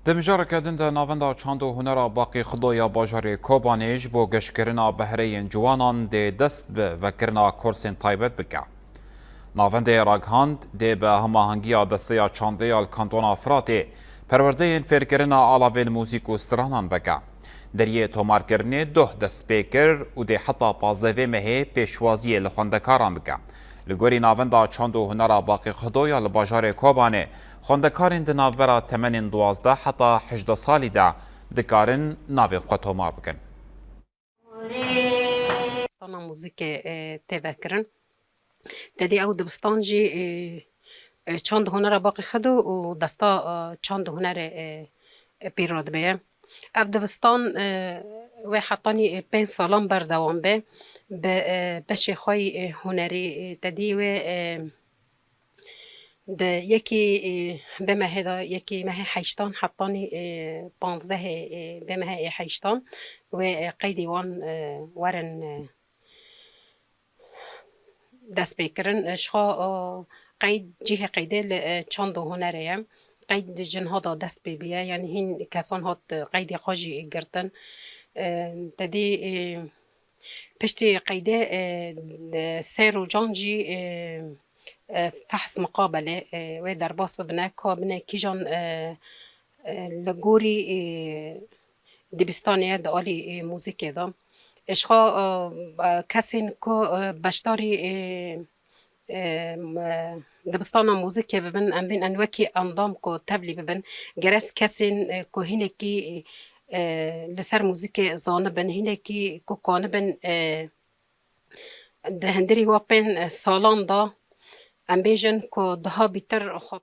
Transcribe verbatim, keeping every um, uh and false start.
Di mijareke din de Navenda Çand û Hunera Baqî Xido ya bajarê Kobanê ji bo geşkirina behreyên ciwanan dê dest bi vekirina kursên taybet bike. Navendê ragihand dê bi hemahengiya Desteya Çandê ya li Kantona Firatê perwerdeyên fêrkirina alavên muzîk û stranan veke. Deriyê tomarkirinê doh dest pê kir û dê heta pazdeh vê mehê pêşwaziyê li xwendekaran bike. Li gorî Navenda Çand û Hunera Baqî Xido ya li bajarê Kobanê, xwendekarên di navbera temenên duwazdeh heta hejdeh salî de dikarin navên xwe tomar bikin. Dibistana muzîkê, e, tê vekirin. Tedî ew dibistan jî, e, e, çand hunera Baqî Xido û desta, e, çand hunerê, e, e, pîr re dibe ye. Ev dibistan, e, wê hetanî, e, pênc salan berdewam be. Bi, e, beşê xwe yî, e, hunerî, e, tedî wê, e, di yekî, e, vê mehê de, yekî mehê heştan hetanî, e, panzdehê, e, vê mehê ê heştan wê, e, qeydî wan, e, werin, e, dest pê kirin. Ji xwe, e, qeyd, cihê qeydê li, e, çand û hunerê ye. Qeyd di jinha de dest pê bûye, yanî hîn kesan hat, e, qeydê xwe jî girtin. E, tedî, e, piştî qeydê, e, sê rojan jî, e, e, fehs miqabelê, e, wê derbas bibine, ka bine kîjan, e, e, li gorî, e, dibistanê ye di alî, e, muzîkê de. E, ji xwe, e, e, kesên ku, e, beşdarî, e, e, m-, e, dibistana muzîkê bibin, em bên en wekî endam ku tevlî bibin. Gerek kesên, e, ku hinekî, e, li ser muzîkê zanibin, hinekî ku kanibin, e, di hundirî wa pênc salan de em bêjin ku daha bîtir xwe